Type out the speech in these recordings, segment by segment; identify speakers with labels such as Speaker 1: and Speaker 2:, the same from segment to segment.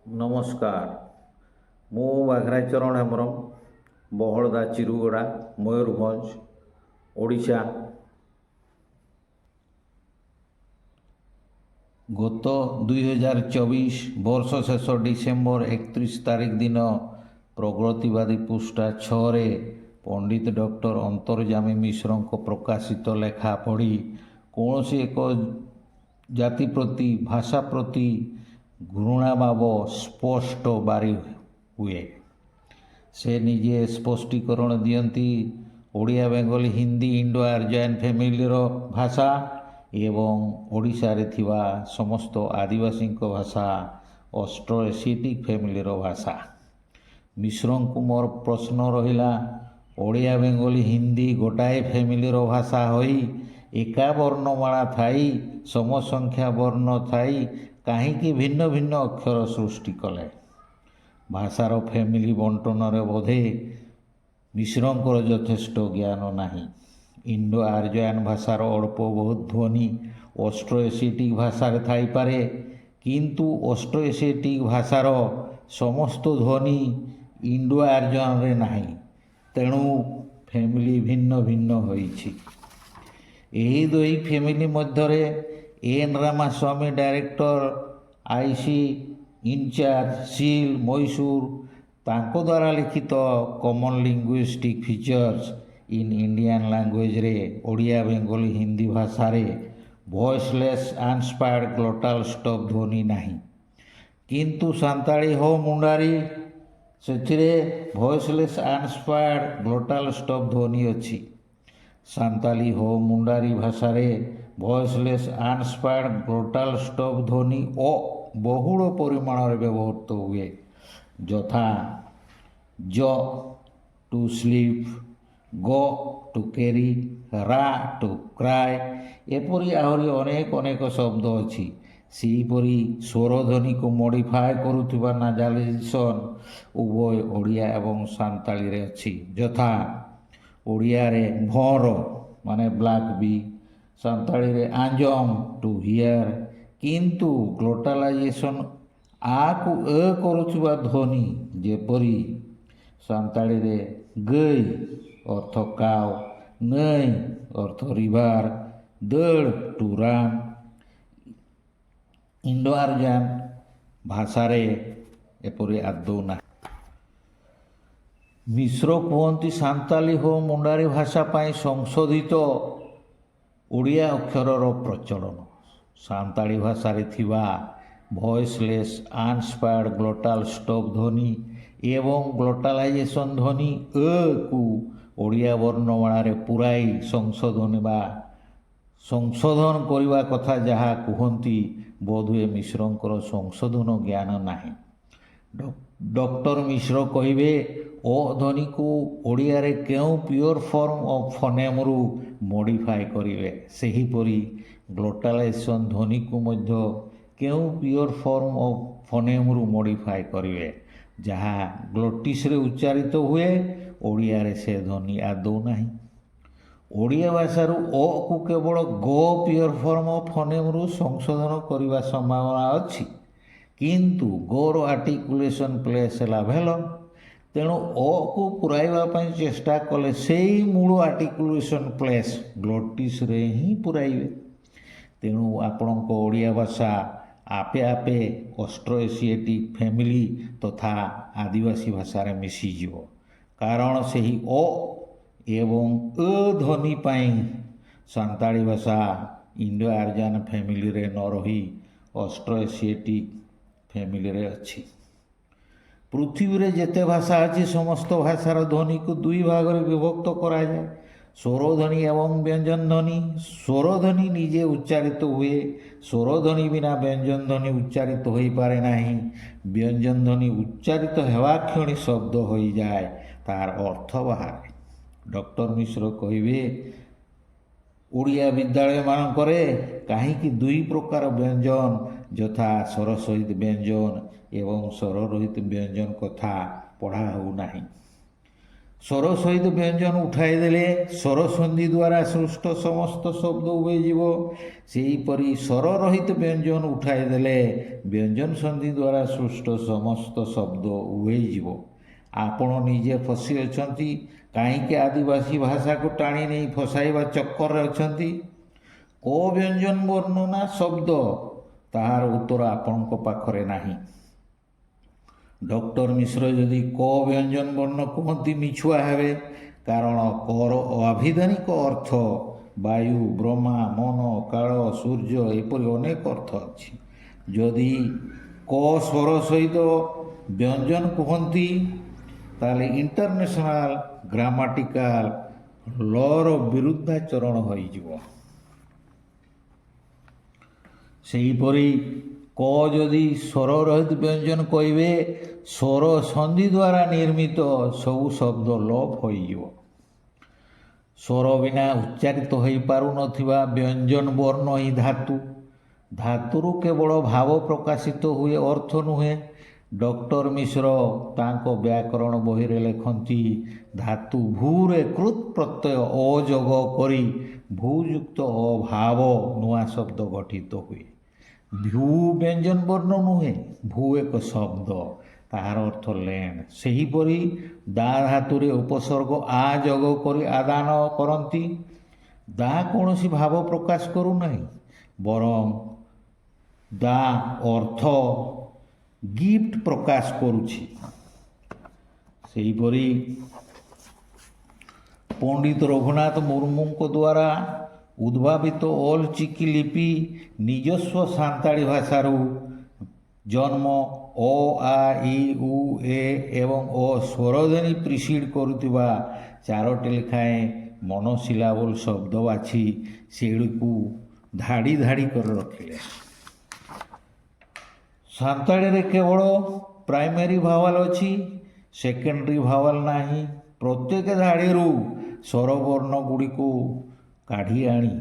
Speaker 1: ନମସ୍କାର। ମୁଁ ବାଘରାଜ ଚରଣ ହେମ୍ବ୍ରମ, ବହଳଦା, ଚିରୁଗଡ଼ା, ମୟୂରଭଞ୍ଜ, ଓଡ଼ିଶା। ଗତ 2024 ବର୍ଷ ଶେଷ ଡିସେମ୍ବର 31 ତାରିଖ ଦିନ ପ୍ରଗତିବାଦୀ ପୃଷ୍ଠା 6ରେ ପଣ୍ଡିତ ଡକ୍ଟର ଅନ୍ତର୍ଯ୍ୟାମୀ ମିଶ୍ରଙ୍କ ପ୍ରକାଶିତ ଲେଖା ପଢ଼ି କୌଣସି ଏକ ଜାତି ପ୍ରତି, ଭାଷା ପ୍ରତି ଘୃଣାଭାବ ସ୍ପଷ୍ଟ ବାରି ହୁଏ। ସେ ନିଜେ ସ୍ପଷ୍ଟୀକରଣ ଦିଅନ୍ତି, ଓଡ଼ିଆ, ବେଙ୍ଗଲୀ, ହିନ୍ଦୀ ଇଣ୍ଡୋ ଆର୍ଯ୍ୟାନ ଫ୍ୟାମିଲିର ଭାଷା ଏବଂ ଓଡ଼ିଶାରେ ଥିବା ସମସ୍ତ ଆଦିବାସୀଙ୍କ ଭାଷା ଅଷ୍ଟ୍ରୋ ଏସିଆଟିକ୍ ଫ୍ୟାମିଲିର ଭାଷା। ମିଶ୍ରଙ୍କୁ ମୋର ପ୍ରଶ୍ନ ରହିଲା, ଓଡ଼ିଆ, ବେଙ୍ଗଲୀ, ହିନ୍ଦୀ ଗୋଟାଏ ଫ୍ୟାମିଲିର ଭାଷା ହୋଇ, ଏକା ବର୍ଣ୍ଣମାଳା ଥାଇ, ସମସଂଖ୍ୟା ବର୍ଣ୍ଣ ଥାଇ କାହିଁକି ଭିନ୍ନ ଭିନ୍ନ ଅକ୍ଷର ସୃଷ୍ଟି କଲେ? ଭାଷାର ଫ୍ୟାମିଲି ବଣ୍ଟନରେ ବୋଧେ ମିଶ୍ରଙ୍କର ଯଥେଷ୍ଟ ଜ୍ଞାନ ନାହିଁ। ଇଣ୍ଡୋ ଆର୍ଯ୍ୟାନ ଭାଷାର ଅଳ୍ପ ବହୁତ ଧ୍ୱନି ଅଷ୍ଟ୍ରୋ ଏସିଆଟିକ୍ ଭାଷାରେ ଥାଇପାରେ, କିନ୍ତୁ ଅଷ୍ଟ୍ରୋ ଏସିଆଟିକ୍ ଭାଷାର ସମସ୍ତ ଧ୍ୱନି ଇଣ୍ଡୋ ଆର୍ଯ୍ୟାନରେ ନାହିଁ। ତେଣୁ ଫ୍ୟାମିଲି ଭିନ୍ନ ଭିନ୍ନ ହୋଇଛି। ଏହି ଦୁଇ ଫ୍ୟାମିଲି ମଧ୍ୟରେ N Ramaswamy, director IC in-charge, seal, Mysore, ତାଙ୍କ ଦ୍ୱାରା ଲିଖିତ Common Linguistic Features in Indian ଲାଙ୍ଗୁଏଜରେ Odia, Bengali, Hindi ଭାଷାରେ ଭଏସଲେସ୍ ଅନସ୍ପାୟାର୍ଡ ଗ୍ଲୋଟାଲ ଷ୍ଟପ୍ ଧ୍ୱନି ନାହିଁ, କିନ୍ତୁ ସାନ୍ତାଳୀ ହୋ, ମୁଣ୍ଡାରୀ, ସେଥିରେ ଭଏସଲେସ୍ ଅନସ୍ପାୟାର୍ଡ ଗ୍ଲୋଟାଲ ଷ୍ଟପ୍ ଧ୍ୱନି ଅଛି। ସାନ୍ତାଳୀ ହୋ, ମୁଣ୍ଡାରୀ ଭାଷାରେ ଭଏସଲେସ୍ ଅନସ୍ପାୟାର୍ଡ ଗ୍ଲୋଟାଲ ଷ୍ଟପ୍ ଧ୍ୱନି ଓ ବହୁଳ ପରିମାଣରେ ବ୍ୟବହୃତ ହୁଏ, ଯଥା ଜ, ଟୁ ସ୍ଲିପ୍, ଗ, ଟୁ କ୍ୟାରି, ରା, ଟୁ କ୍ରାଏ। ଏପରି ଆହୁରି ଅନେକ ଅନେକ ଶବ୍ଦ ଅଛି। ସେହିପରି ସ୍ୱରଧ୍ୱନିକୁ ମଡ଼ିଫାଏ କରୁଥିବା ନାଜାଲାଇଜେସନ୍ ଉଭୟ ଓଡ଼ିଆ ଏବଂ ସାନ୍ତାଳୀରେ ଅଛି, ଯଥା ଓଡ଼ିଆରେ ଭଅଁର ମାନେ ବ୍ଲାକ୍ ବି, ସାନ୍ତାଳୀରେ ଆଞ୍ଜମ, ଟୁ here. କିନ୍ତୁ ଗ୍ଲୋଟାଲାଇଜେସନ୍ ଆକୁ ଏ କରୁଥିବା ଧ୍ୱନି, ଯେପରି ସାନ୍ତାଳୀରେ ଗଇ ଅର୍ଥ କାଉ, ନଈ ଅର୍ଥ ରିଭାର, ଦୌଡ଼, ଟୁ ରାନ୍, ଇଣ୍ଡୋ ଆର୍ଯ୍ୟାନ ଭାଷାରେ ଏପରି ଆଦୌ ନାହିଁ। ମିଶ୍ର କୁହନ୍ତି, ସାନ୍ତାଳୀ ହୋ, ମୁଣ୍ଡାରୀ ଭାଷା ପାଇଁ ସଂଶୋଧିତ ଓଡ଼ିଆ ଅକ୍ଷରର ପ୍ରଚଳନ। ସାନ୍ତାଳୀ ଭାଷାରେ ଥିବା ଭଏସଲେସ୍ ଅନସ୍ପାୟାର୍ଡ ଗ୍ଲୋଟାଲ ଷ୍ଟପ୍ ଧ୍ୱନି ଏବଂ ଗ୍ଲୋଟାଲାଇଜେସନ୍ ଧ୍ୱନି ଅ କୁ ଓଡ଼ିଆ ବର୍ଣ୍ଣମାଳାରେ ପୂରାଇ ସଂଶୋଧନ କରିବା କଥା ଯାହା କୁହନ୍ତି, ବୋଧହୁଏ ମିଶ୍ରଙ୍କର ସଂଶୋଧନ ଜ୍ଞାନ ନାହିଁ। ଡକ୍ଟର ମିଶ୍ର କହିବେ, ଅ ଧ୍ୱନିକୁ ଓଡ଼ିଆରେ କେଉଁ ପିଓର ଫର୍ମ ଅଫ୍ ଫନେମ୍ରୁ ମଡ଼ିଫାଏ କରିବେ? ସେହିପରି ଗ୍ଲୋଟାଲାଇଜେସନ୍ ଧ୍ୱନିକୁ ମଧ୍ୟ କେଉଁ ପିଓର ଫର୍ମ ଅଫ୍ ଫନେମ୍ରୁ ମଡ଼ିଫାଏ କରିବେ? ଯାହା ଗ୍ଲୋଟିସ୍ରେ ଉଚ୍ଚାରିତ ହୁଏ, ଓଡ଼ିଆରେ ସେ ଧ୍ୱନି ଆଦୌ ନାହିଁ। ଓଡ଼ିଆ ଭାଷାରୁ ଅ କୁ କେବଳ ଗ ପିଓର ଫର୍ମ ଅଫ୍ ଫନେମ୍ରୁ ସଂଶୋଧନ କରିବା ସମ୍ଭାବନା ଅଛି, କିନ୍ତୁ ଗର ଆର୍ଟିକୁଲେସନ୍ ପ୍ଲେସ୍ ହେଲା ଭେଲମ୍। ତେଣୁ ଅ କୁ ପୁରାଇବା ପାଇଁ ଚେଷ୍ଟା କଲେ ସେଇ ମୂଳ ଆର୍ଟିକୁଲେସନ୍ ପ୍ଲେସ୍ ଗ୍ଲୋଟିସ୍ରେ ହିଁ ପୁରାଇବେ। ତେଣୁ ଆପଣଙ୍କ ଓଡ଼ିଆ ଭାଷା ଆପେ ଆପେ ଅଷ୍ଟ୍ରୋ ଏସିଆଟିକ୍ ଫ୍ୟାମିଲି ତଥା ଆଦିବାସୀ ଭାଷାରେ ମିଶିଯିବ, କାରଣ ସେହି ଅ ଏବଂ ଅ ଧ୍ୱନି ପାଇଁ ସାନ୍ତାଳୀ ଭାଷା ଇଣ୍ଡୋ ଆର୍ଯ୍ୟାନ ଫ୍ୟାମିଲିରେ ନ ରହି ଅଷ୍ଟ୍ରୋ ଏସିଆଟିକ୍ ଫ୍ୟାମିଲିରେ ଅଛି। ପୃଥିବୀରେ ଯେତେ ଭାଷା ଅଛି, ସମସ୍ତ ଭାଷାର ଧ୍ୱନିକୁ ଦୁଇ ଭାଗରେ ବିଭକ୍ତ କରାଯାଏ, ସ୍ୱରଧ୍ୱନି ଏବଂ ବ୍ୟଞ୍ଜନ ଧ୍ୱନି। ସ୍ୱରଧ୍ୱନି ନିଜେ ଉଚ୍ଚାରିତ ହୁଏ। ସ୍ୱରଧ୍ୱନି ବିନା ବ୍ୟଞ୍ଜନ ଧ୍ୱନି ଉଚ୍ଚାରିତ ହୋଇପାରେ ନାହିଁ। ବ୍ୟଞ୍ଜନ ଧ୍ୱନି ଉଚ୍ଚାରିତ ହେବା କ୍ଷଣି ଶବ୍ଦ ହୋଇଯାଏ, ତାର ଅର୍ଥ ବାହାରେ। ଡକ୍ଟର ମିଶ୍ର କହିବେ, ଓଡ଼ିଆ ବିଦ୍ୟାଳୟମାନଙ୍କରେ କାହିଁକି ଦୁଇ ପ୍ରକାର ବ୍ୟଞ୍ଜନ, ଯଥା ସ୍ୱର ସହିତ ବ୍ୟଞ୍ଜନ ଏବଂ ସ୍ୱର ରହିତ ବ୍ୟଞ୍ଜନ କଥା ପଢ଼ା ହେଉନାହିଁ? ସ୍ୱର ସହିତ ବ୍ୟଞ୍ଜନ ଉଠାଇଦେଲେ ସ୍ୱର ସନ୍ଧି ଦ୍ୱାରା ସୃଷ୍ଟ ସମସ୍ତ ଶବ୍ଦ ଉଭେଇଯିବ। ସେହିପରି ସ୍ୱର ରହିତ ବ୍ୟଞ୍ଜନ ଉଠାଇଦେଲେ ବ୍ୟଞ୍ଜନ ସନ୍ଧି ଦ୍ୱାରା ସୃଷ୍ଟ ସମସ୍ତ ଶବ୍ଦ ଉଭେଇଯିବ। ଆପଣ ନିଜେ ଫସି ଅଛନ୍ତି। କାହିଁକି ଆଦିବାସୀ ଭାଷାକୁ ଟାଣି ନେଇ ଫସାଇବା ଚକ୍କରରେ ଅଛନ୍ତି? କ ବ୍ୟଞ୍ଜନ ବର୍ଣ୍ଣ ନା ଶବ୍ଦ, ତାହାର ଉତ୍ତର ଆପଣଙ୍କ ପାଖରେ ନାହିଁ। ଡକ୍ଟର ମିଶ୍ର ଯଦି କ ବ୍ୟଞ୍ଜନ ବର୍ଣ୍ଣ କୁହନ୍ତି, ମିଛୁଆ ହେବେ। କାରଣ କର ଆଭିଧାନିକ ଅର୍ଥ ବାୟୁ, ବ୍ରହ୍ମା, ମନ, କାଳ, ସୂର୍ଯ୍ୟ, ଏପରି ଅନେକ ଅର୍ଥ ଅଛି। ଯଦି କ ସ୍ୱର ସହିତ ବ୍ୟଞ୍ଜନ କୁହନ୍ତି, ତାହେଲେ ଇଣ୍ଟରନ୍ୟାସନାଲ ଗ୍ରାମାଟିକାଲ ଲର ବିରୁଦ୍ଧାଚରଣ ହୋଇଯିବ। ସେହିପରି କ ଯଦି ସ୍ୱର ରହିତ ବ୍ୟଞ୍ଜନ କହିବେ, ସ୍ୱର ସନ୍ଧି ଦ୍ୱାରା ନିର୍ମିତ ସବୁ ଶବ୍ଦ ଲୋପ ହୋଇଯିବ। ସ୍ୱର ବିନା ଉଚ୍ଚାରିତ ହୋଇପାରୁନଥିବା ବ୍ୟଞ୍ଜନ ବର୍ଣ୍ଣ ହିଁ ଧାତୁ। ଧାତୁରୁ କେବଳ ଭାବ ପ୍ରକାଶିତ ହୁଏ, ଅର୍ଥ ନୁହେଁ। ଡକ୍ଟର ମିଶ୍ର ତାଙ୍କ ବ୍ୟାକରଣ ବହିରେ ଲେଖନ୍ତି, ଧାତୁ ଭୂରେ କୃତ୍ ପ୍ରତ୍ୟୟ ଅ ଯୋଗ କରି ଭୂଯୁକ୍ତ ଅଭାବ ନୂଆ ଶବ୍ଦ ଗଠିତ ହୁଏ। ଭୂ ବ୍ୟଞ୍ଜନ ବର୍ଣ୍ଣ ନୁହେଁ, ଭୂ ଏକ ଶବ୍ଦ, ତାହାର ଅର୍ଥ ଲ୍ୟାଣ୍ଡ। ସେହିପରି ଦା ଧାତୁରେ ଉପସର୍ଗ ଆ ଯୋଗ କରି ଆଦାନ କରନ୍ତି। ଦା କୌଣସି ଭାବ ପ୍ରକାଶ କରୁନାହିଁ, ବରଂ ଦା ଅର୍ଥ ଗିଫ୍ଟ ପ୍ରକାଶ କରୁଛି। ସେହିପରି ପଣ୍ଡିତ ରଘୁନାଥ ମୁର୍ମୁଙ୍କ ଦ୍ୱାରା ଉଦ୍ଭାବିତ ଅଲ୍ ଚିକି ଲିପି ନିଜସ୍ୱ ସାନ୍ତାଳୀ ଭାଷାରୁ ଜନ୍ମ। ଅ, ଆ, ଇ, ଉ, ଏ ଏବଂ ଓ ସ୍ୱରଧ୍ୱନି ପ୍ରିସିଡ୍ କରୁଥିବା ଚାରୋଟି ଲେଖାଏଁ ମନୋସିଲାବଲ୍ ଶବ୍ଦ ବାଛି ସେଗୁଡ଼ିକୁ ଧାଡ଼ି ଧାଡ଼ି କରି ରଖିଲେ। ସାନ୍ତାଳୀରେ କେବଳ ପ୍ରାଇମେରୀ ଭାୱାଲ ଅଛି, ସେକେଣ୍ଡାରୀ ଭାୱାଲ ନାହିଁ। ପ୍ରତ୍ୟେକ ଧାଡ଼ିରୁ ସ୍ୱରବର୍ଣ୍ଣ ଗୁଡ଼ିକୁ କାଢ଼ି ଆଣି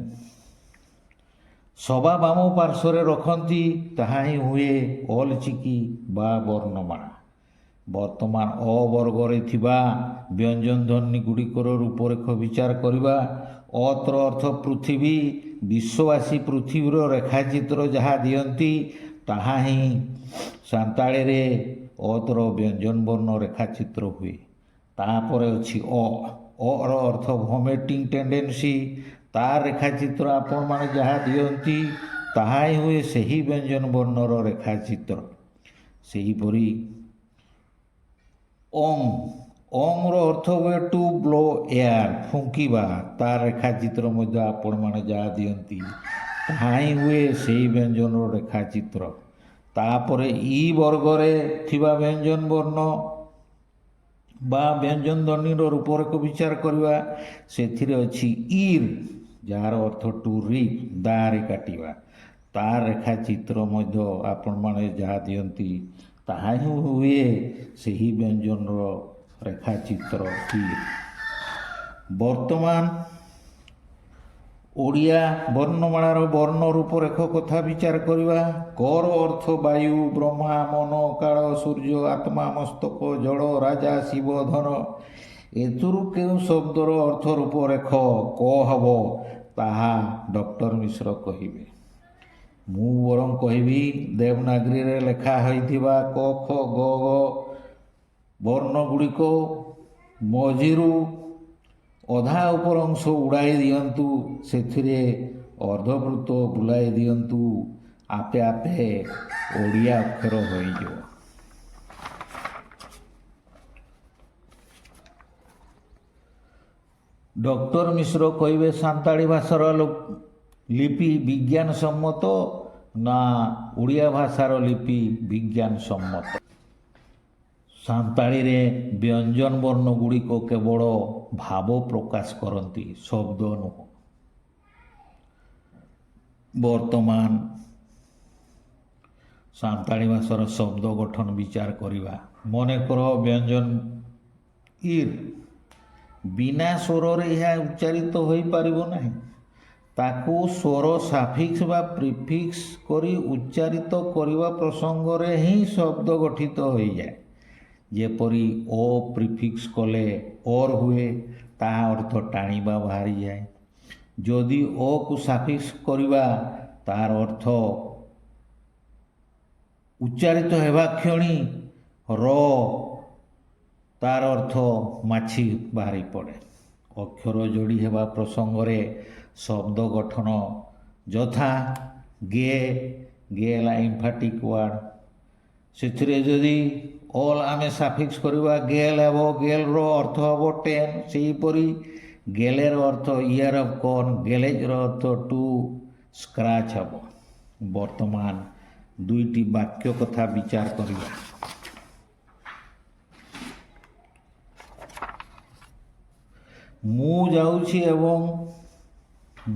Speaker 1: ସବା ବାମ ପାର୍ଶ୍ୱରେ ରଖନ୍ତି। ତାହା ହିଁ ହୁଏ ଅଲ୍ ଚିକି ବା ବର୍ଣ୍ଣମାଳା। ବର୍ତ୍ତମାନ ଅ ବର୍ଗରେ ଥିବା ବ୍ୟଞ୍ଜନ ଧ୍ୱନି ଗୁଡ଼ିକର ରୂପରେଖ ବିଚାର କରିବା। ଅତର ଅର୍ଥ ପୃଥିବୀ। ବିଶ୍ୱବାସୀ ପୃଥିବୀର ରେଖାଚିତ୍ର ଯାହା ଦିଅନ୍ତି, ତାହା ହିଁ ସାନ୍ତାଳୀରେ ଅତର ବ୍ୟଞ୍ଜନ ବର୍ଣ୍ଣ ରେଖାଚିତ୍ର ହୁଏ। ତାପରେ ଅଛି ଅ। ଅର ଅର୍ଥ ଭମିଟିଂ ଟେଣ୍ଡେନ୍ସି। ତା ରେଖାଚିତ୍ର ଆପଣମାନେ ଯାହା ଦିଅନ୍ତି, ତାହା ହିଁ ହୁଏ ସେହି ବ୍ୟଞ୍ଜନ ବର୍ଣ୍ଣର ରେଖାଚିତ୍ର। ସେହିପରି ଅଂ। ଅଂର ଅର୍ଥ ହୁଏ ଟୁ ବ୍ଲୋ ଏୟାର, ଫୁଙ୍କିବା। ତା ରେଖାଚିତ୍ର ମଧ୍ୟ ଆପଣମାନେ ଯାହା ଦିଅନ୍ତି, ତାହା ହିଁ ହୁଏ ସେହି ବ୍ୟଞ୍ଜନର ରେଖାଚିତ୍ର। ତାପରେ ଇ ବର୍ଗରେ ଥିବା ବ୍ୟଞ୍ଜନ ବର୍ଣ୍ଣ ବା ବ୍ୟଞ୍ଜନ ଧ୍ୱନିର ରୂପରେଖ ବିଚାର କରିବା। ସେଥିରେ ଅଛି ଇର୍, ଯାହାର ଅର୍ଥ ଟୁ ରିପ୍, ଦାଆରେ କାଟିବା। ତା ରେଖାଚିତ୍ର ମଧ୍ୟ ଆପଣମାନେ ଯାହା ଦିଅନ୍ତି, ତାହା ହିଁ ହୁଏ ସେହି ବ୍ୟଞ୍ଜନର ରେଖାଚିତ୍ର ଇର୍। ବର୍ତ୍ତମାନ ଓଡ଼ିଆ ବର୍ଣ୍ଣମାଳାର ବର୍ଣ୍ଣ ରୂପରେଖ କଥା ବିଚାର କରିବା। କର ଅର୍ଥ ବାୟୁ, ବ୍ରହ୍ମା, ମନ, କାଳ, ସୂର୍ଯ୍ୟ, ଆତ୍ମା, ମସ୍ତକ, ଜଳ, ରାଜା, ଶିବ, ଧନ। ଏଥିରୁ କେଉଁ ଶବ୍ଦର ଅର୍ଥ ରୂପରେଖ କ ହେବ, ତାହା ଡକ୍ଟର ମିଶ୍ର କହିବେ। ମୁଁ ବରଂ କହିବି, ଦେବନାଗରୀରେ ଲେଖା ହୋଇଥିବା କ, ଖ, ଗ, ଘ ବର୍ଣ୍ଣ ଗୁଡ଼ିକ ମଝିରୁ ଅଧା ଉପର ଅଂଶ ଉଡ଼ାଇ ଦିଅନ୍ତୁ, ସେଥିରେ ଅର୍ଦ୍ଧବୃତ୍ତ ବୁଲାଇ ଦିଅନ୍ତୁ, ଆପେ ଆପେ ଓଡ଼ିଆ ଅକ୍ଷର ହୋଇଯିବ। ଡକ୍ଟର ମିଶ୍ର କହିବେ, ସାନ୍ତାଳୀ ଭାଷାର ଲିପି ବିଜ୍ଞାନ ସମ୍ମତ ନା ଓଡ଼ିଆ ଭାଷାର ଲିପି ବିଜ୍ଞାନ ସମ୍ମତ? ସାନ୍ତାଳୀରେ ବ୍ୟଞ୍ଜନ ବର୍ଣ୍ଣ ଗୁଡ଼ିକ କେବଳ ଭାବ ପ୍ରକାଶ କରନ୍ତି, ଶବ୍ଦ ନୁହଁ। ବର୍ତ୍ତମାନ ସାନ୍ତାଳୀ ଭାଷାର ଶବ୍ଦ ଗଠନ ବିଚାର କରିବା। ମନେକର ବ୍ୟଞ୍ଜନ ଇର୍। ବିନା ସ୍ୱରରେ ଏହା ଉଚ୍ଚାରିତ ହୋଇପାରିବ ନାହିଁ। ତାକୁ ସ୍ୱର ସାଫିକ୍ସ ବା ପ୍ରିଫିକ୍ସ କରି ଉଚ୍ଚାରିତ କରିବା ପ୍ରସଙ୍ଗରେ ହିଁ ଶବ୍ଦ ଗଠିତ ହୋଇଯାଏ। ଯେପରି ଓ ପ୍ରିଫିକ୍ସ କଲେ ଅର୍ ହୁଏ, ତାହା ଅର୍ଥ ଟାଣିବା ବାହାରିଯାଏ। ଯଦି ଅକୁ ସାଫିକ୍ସ କରିବା, ତାର ଅର୍ଥ ଉଚ୍ଚାରିତ ହେବା କ୍ଷଣି ର, ତାର ଅର୍ଥ ମାଛି ବାହାରି ପଡ଼େ। ଅକ୍ଷର ଯୋଡ଼ି ହେବା ପ୍ରସଙ୍ଗରେ ଶବ୍ଦ ଗଠନ ଯଥା ଗେ। ଗେ ହେଲା ଇମ୍ଫାଟିକ୍ ୱାର୍ଡ଼। ସେଥିରେ ଯଦି ଅଲ୍ ଆମେ ସାଫିକ୍ସ କରିବା, ଗେଲ୍ ହେବ। ଗେଲ୍ର ଅର୍ଥ ହେବ 10। ସେହିପରି ଗେଲେର ଅର୍ଥ ଇୟର୍ ଅଫ୍ କର୍ନ, ଗେଲେଜ୍ର ଅର୍ଥ ଟୁ ସ୍କ୍ରାଚ୍ ହେବ। ବର୍ତ୍ତମାନ ଦୁଇଟି ବାକ୍ୟ କଥା ବିଚାର କରିବା। ମୁଁ ଯାଉଛି ଏବଂ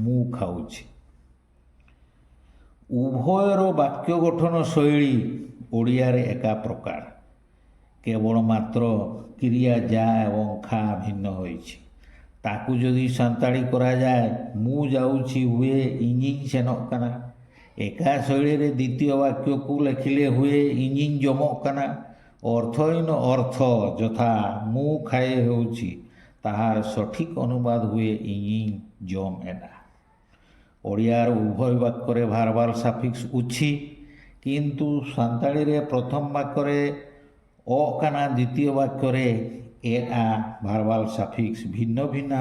Speaker 1: ମୁଁ ଖାଉଛି। ଉଭୟର ବାକ୍ୟ ଗଠନ ଶୈଳୀ ଓଡ଼ିଆରେ ଏକା ପ୍ରକାର। କେବଳ ମାତ୍ର କ୍ରିୟା ଯା ଏବଂ ଖା ଭିନ୍ନ ହୋଇଛି। ତାକୁ ଯଦି ସାନ୍ତାଳୀ କରାଯାଏ, ମୁଁ ଯାଉଛି ହୁଏ ଇଞ୍ଜିନ୍ ସେନକ୍ କାନା। ଏକା ଶୈଳୀରେ ଦ୍ୱିତୀୟ ବାକ୍ୟକୁ ଲେଖିଲେ ହୁଏ ଇଞ୍ଜିନ୍ ଜମକ୍ କାନା। ଅର୍ଥହୀନ ଅର୍ଥ ଯଥା ମୁଁ ଖାଏ ହେଉଛି, ତାହାର ସଠିକ୍ ଅନୁବାଦ ହୁଏ ଇଞ୍ଜିନ୍ ଜମ୍ ଏଡା। ଓଡ଼ିଆର ଉଭୟ ବାକ୍ୟରେ ଭାର୍ବାଲ ସାଫିକ୍ସ ଅଛି, କିନ୍ତୁ ସାନ୍ତାଳୀରେ ପ୍ରଥମ ବାକ୍ୟରେ ଅ କାନା, ଦ୍ୱିତୀୟ ବାକ୍ୟରେ ଏ ଆ। ଭାର୍ବାଲ ସାଫିକ୍ସ ଭିନ୍ନ ଭିନ୍ନ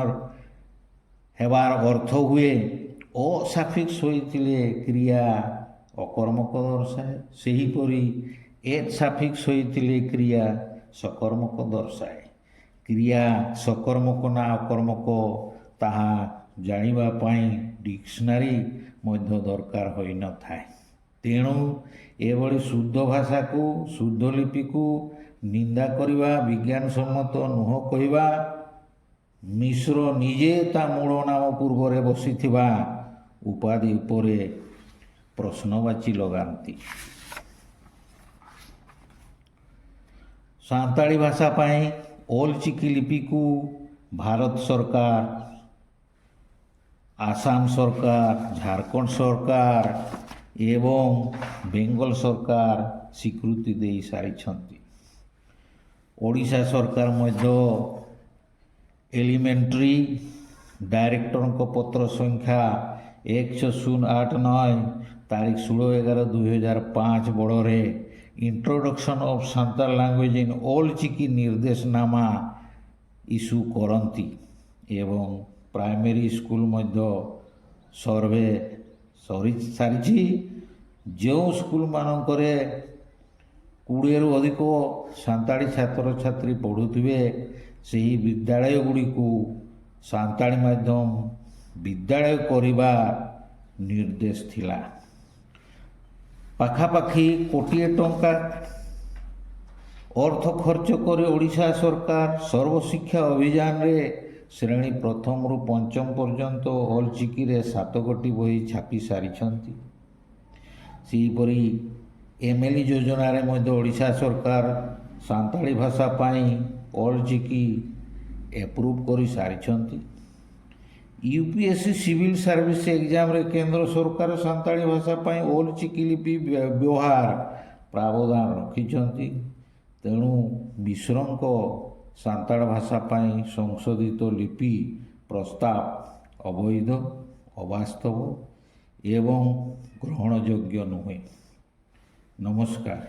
Speaker 1: ହେବାର ଅର୍ଥ ହୁଏ, ଅ ସାଫିକ୍ସ ହୋଇଥିଲେ କ୍ରିୟା ଅକର୍ମକ ଦର୍ଶାଏ, ସେହିପରି ଏ ସାଫିକ୍ସ ହୋଇଥିଲେ କ୍ରିୟା ସକର୍ମକ ଦର୍ଶାଏ। କ୍ରିୟା ସକର୍ମକ ନା ଅକର୍ମକ, ତାହା ଜାଣିବା ପାଇଁ ଡିକ୍ସନାରୀ ମଧ୍ୟ ଦରକାର ହୋଇନଥାଏ। ତେଣୁ ଏଭଳି ଶୁଦ୍ଧ ଭାଷାକୁ, ଶୁଦ୍ଧ ଲିପିକୁ ନିନ୍ଦା କରିବା ବିଜ୍ଞାନସମ୍ମତ ନୁହଁ କହିବା। ମିଶ୍ର ନିଜେ ତା ମୂଳ ନାମ ପୂର୍ବରେ ବସିଥିବା ଉପାଧି ଉପରେ ପ୍ରଶ୍ନବାଚୀ ଲଗାନ୍ତି। ସାନ୍ତାଳୀ ଭାଷା ପାଇଁ ଓଲଚିକି ଲିପିକୁ ଭାରତ ସରକାର, ଆସାମ ସରକାର, ଝାଡ଼ଖଣ୍ଡ ସରକାର ଏବଂ ବେଙ୍ଗଲ ସରକାର ସ୍ୱୀକୃତି ଦେଇ ସାରିଛନ୍ତି। ଓଡ଼ିଶା ସରକାର ମଧ୍ୟ ଏଲିମେଣ୍ଟାରୀ ଡାଇରେକ୍ଟରଙ୍କ ପତ୍ର ସଂଖ୍ୟା 16089 ତାରିଖ 16/11/2005 ବଳରେ introduction of Santal language in Ol Chiki ନିର୍ଦ୍ଦେଶନାମା issue କରନ୍ତି ଏବଂ ପ୍ରାଇମେରୀ ସ୍କୁଲ ମଧ୍ୟ ସର୍ଭେ ସରି ସାରିଛି। ଯେଉଁ ସ୍କୁଲମାନଙ୍କରେ 20ରୁ ଅଧିକ ସାନ୍ତାଳୀ ଛାତ୍ରଛାତ୍ରୀ ପଢ଼ୁଥିବେ, ସେହି ବିଦ୍ୟାଳୟ ଗୁଡ଼ିକୁ ସାନ୍ତାଳୀ ମାଧ୍ୟମ ବିଦ୍ୟାଳୟ କରିବା ନିର୍ଦ୍ଦେଶ ଥିଲା। ପାଖାପାଖି କୋଟିଏ ଟଙ୍କା ଅର୍ଥ ଖର୍ଚ୍ଚ କରି ଓଡ଼ିଶା ସରକାର ସର୍ବଶିକ୍ଷା ଅଭିଯାନରେ ଶ୍ରେଣୀ ପ୍ରଥମରୁ ପଞ୍ଚମ ପର୍ଯ୍ୟନ୍ତ ଅଲଚିକିରେ 7 ଗୋଟି ବହି ଛାପି ସାରିଛନ୍ତି। ସେହିପରି ଏମ୍ଏଲ୍ଇ ଯୋଜନାରେ ମଧ୍ୟ ଓଡ଼ିଶା ସରକାର ସାନ୍ତାଳୀ ଭାଷା ପାଇଁ ଅଲଚିକି ଏପ୍ରୁଭ୍ କରିସାରିଛନ୍ତି। ୟୁପିଏସ୍ସି ସିଭିଲ୍ ସର୍ଭିସ୍ ଏକ୍ଜାମ୍ରେ କେନ୍ଦ୍ର ସରକାର ସାନ୍ତାଳୀ ଭାଷା ପାଇଁ ଓଲଚିକି ଲିପି ବ୍ୟବହାର ପ୍ରାବଧାନ ରଖିଛନ୍ତି। ତେଣୁ ମିଶ୍ରଙ୍କ ସାନ୍ତାଳ ଭାଷା ପାଇଁ ସଂଶୋଧିତ ଲିପି ପ୍ରସ୍ତାବ ଅବୈଧ, ଅବାସ୍ତବ ଏବଂ ଗ୍ରହଣଯୋଗ୍ୟ ନୁହେଁ। ନମସ୍କାର।